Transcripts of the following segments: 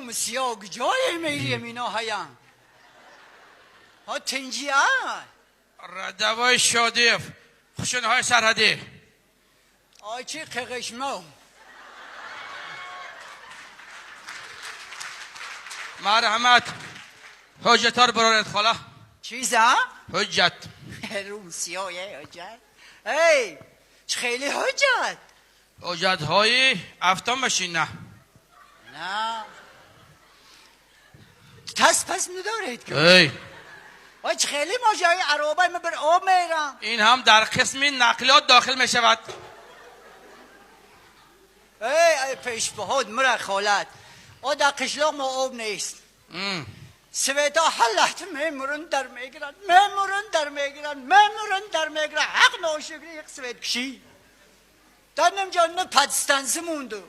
روم سیاه جای میریم اینا هیان ها تنجی ها ردوای شادیف خشنهای سرحدی آی چی قشمو مرحمت حجتار برارد خاله چیزا؟ حجت روم سیاه حجت ای چه خیلی حجت حجت های افتان نه نه تس پس ندارید که ای آی چه خیلی ماجرای عرابه من بر آب میرم این هم در قسم نقلیات داخل می شود ای پیش بهاد مرا خالت آ در قشلاق ما آب نیست سویتا هر میمورن در میگیرن میمورن در میگیرن میمورن در میگیرن حق ناشکری یک سویت کشی در نمجا نه پدستنسی مونده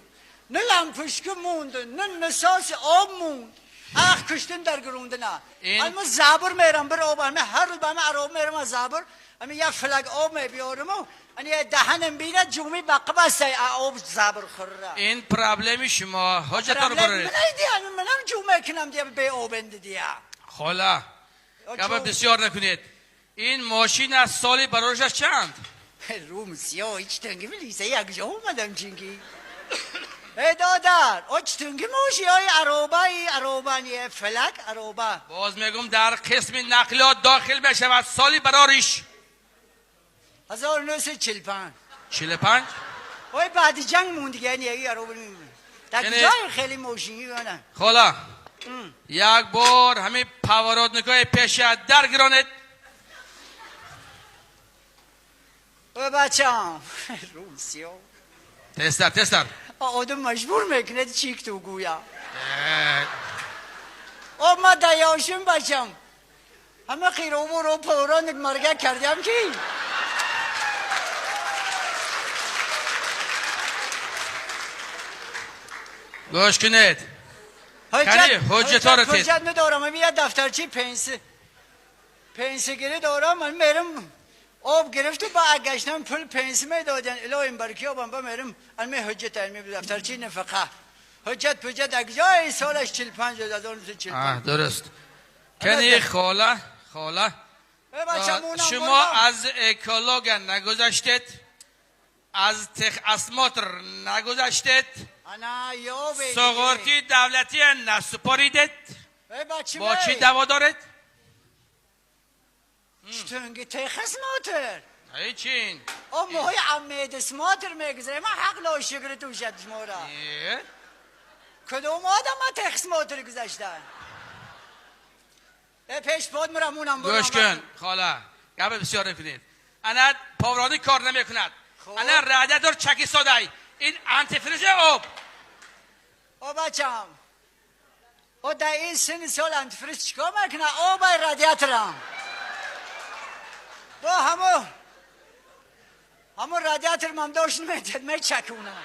نه لامپشکه مونده نه نساس آب موند اخ کشتن در گرونده نه اما زبر میرم بر آب اما هر روز به عرب میرم از زبر اما یه فلک آب میبیارم و یه دهنم بینه جومی بقه بسته آب زبر خوره این پرابلم شما حجت رو برید من منم جومه کنم دیگه به آبنده دیگه خاله گپ بسیار نکنید این ماشین از سالی برایش چند؟ روم سیاه هیچ تنگی بلیسه یک جا اومدم چینگی ای دادر او چتونگی موشی های عرابه ای عرابه نیه فلک عرابه باز میگم در قسم نقلیات داخل بشود سالی براریش 1945 45 اوی بعد جنگ موند دیگه یعنی عرابه در جای خیلی موشینی کنه خاله یک بار همین پاورادنکای پیش در گرانید اوی بچم روسیو تستر تستر آدم مجبور میکنه چیک تو گویا او ما دیاشم بچم همه خیروبو رو پوران مرگه کردیم کی گوش کنید حجت حجت ندارم یه دفترچی پنس گیری دارم من میرم آب گرفت با گشتم پول پنس میدادن الهیم برکی آبم با میرم علمی حجت علمی دفترچی نفقه حجت پجت اگجای سالش 45 1945 درست کنی خاله خاله شما از اکولوگ نگذشتید از تخ اسماتر نگذشتید سغورتی دولتی نسپاریدید با چی دوا دارید؟ چطور تخ اسماتر؟ هیچین او موهای عمید اسماتر میگذره من حق لا شکر تو شد شما را کدوم آدم ما تخ اسماتر گذشتن پیش بود مرم اونم برم گوش کن خاله گپ بسیار نکنید انا پاورانی کار نمیکند انا رادیاتور چکی سادای این انتیفریز آب او بچم او در این سن سال انتیفریز چیکار میکنه آب رادیاتورم با همو رادیاتور من داشت نمیدید می چکونم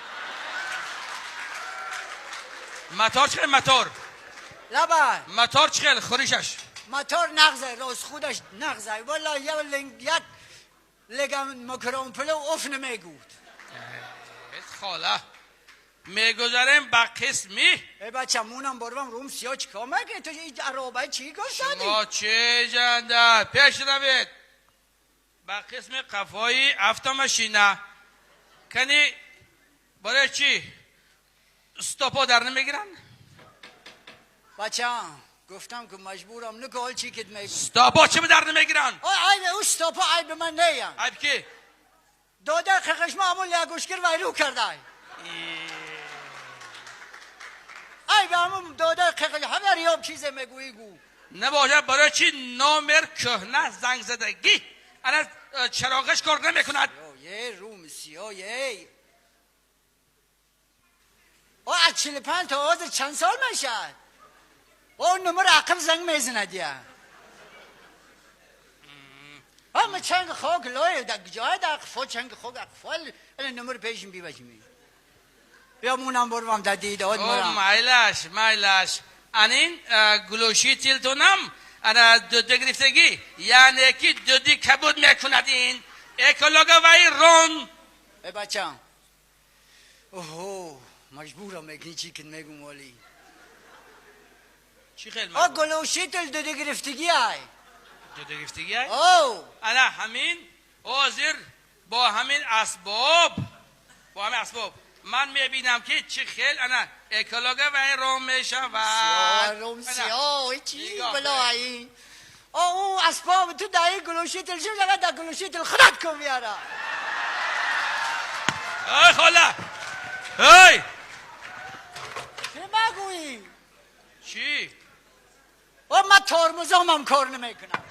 متار چخیل متار لبا متار چخیل خوریشش متار نغزه راست خودش نغزه والا یک لگم مکرون پلو اف نمیگود خاله میگذاریم به قسمی ای بچه مونم بروم روم سیاه چیکار میکنی تو این عرابه چی گفتادی؟ شما چه جنده پیش روید به قسم قفای افتاماشینه کنی برای چی استاپا در نمیگیرن؟ بچه گفتم که مجبورم نکه حال چی کت میگم استاپا چه به در نمیگیرن؟ آی عیب او استاپا عیب من نیم عیب کی؟ داده خشم همون لگوشگر ویرو کرده عیب همون داده خشم همه ریاب چیزه میگویی گو نباشه برای چی نامر کهنه زنگ زدگی انا چراغش کار نمیکند یه روم سیاه یه او از 45 تا آز چند سال میشه او نمر عقب زنگ میزند دیگه اما چنگ خاک لای در جای در قفا چنگ خاک اقفال نمر پیشم بی بچمی بیا مونم بروم در دیداد مرم مایلش مایلش انین گلوشی تیلتونم انا دوده گرفتگی یعنی که دودی کبود میکند این اکولوگ وی رون ای بچم اوه مجبورم میکنی چی کن میگم والی Чӣ хел? О, глушитель дуди гирифтагӣ ай. Дуди гирифтагӣ ай? О. Ана ҳамин ҳозир бо ҳамин асбоб, бо ҳамин асбоб ман мебинам, ки чӣ хел ана эколога вайрон мешавад. Ром сиёҳ чӣ балои. О, ӯ асбоб ту даи глушитель шуд, ага да глушитель худат кун биёра. Ой, хола, ой! Чӣ мегӯӣ? Чӣ? О, ман тормозамам кор намекунам.